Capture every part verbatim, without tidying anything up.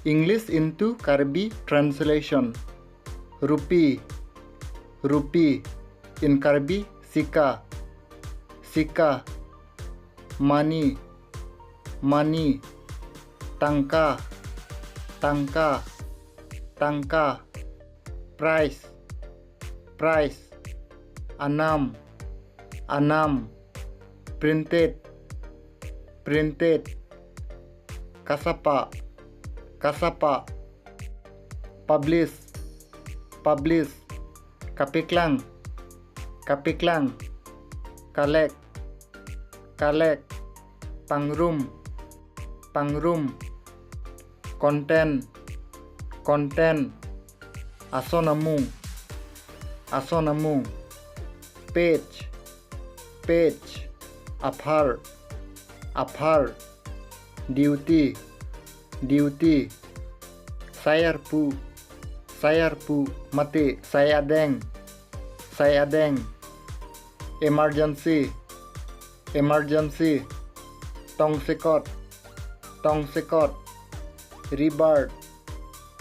English into Karbi translation. Rupee, rupee. In Karbi, sika, sika. Money, money. Tangka, tangka, tangka. Price, price. Anam, anam. Printed, printed. Kasapa, kasapa. Publish, publish. Kapeklang, kapeklang. Collect, collect. Pangrum, pangrum. Content, content. Ason amung, ason amung. Page, page. Aphar, aphar. Duty, duty. Sai arpu, sai arpu. Mate sai adeng, sai adeng. Emergency, emergency. Tongsekot, tongsekot. Rebirth,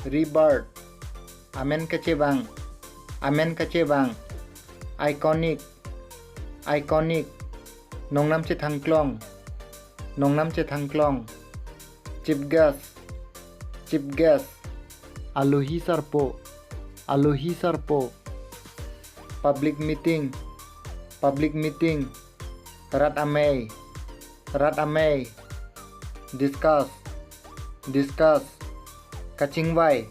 rebirth. Amen kachevang, amen kachevang. Iconic, iconic. Nongnam chethangklong, nongnam chethangklong. Chief guest, chief guest. Alohi sarpo, alohi sarpo. Public meeting, public meeting. Rat amei, rat amei. Discuss, discuss. Kachingvai,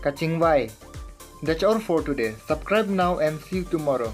kachingvai. That's all for today. Subscribe now and see you tomorrow.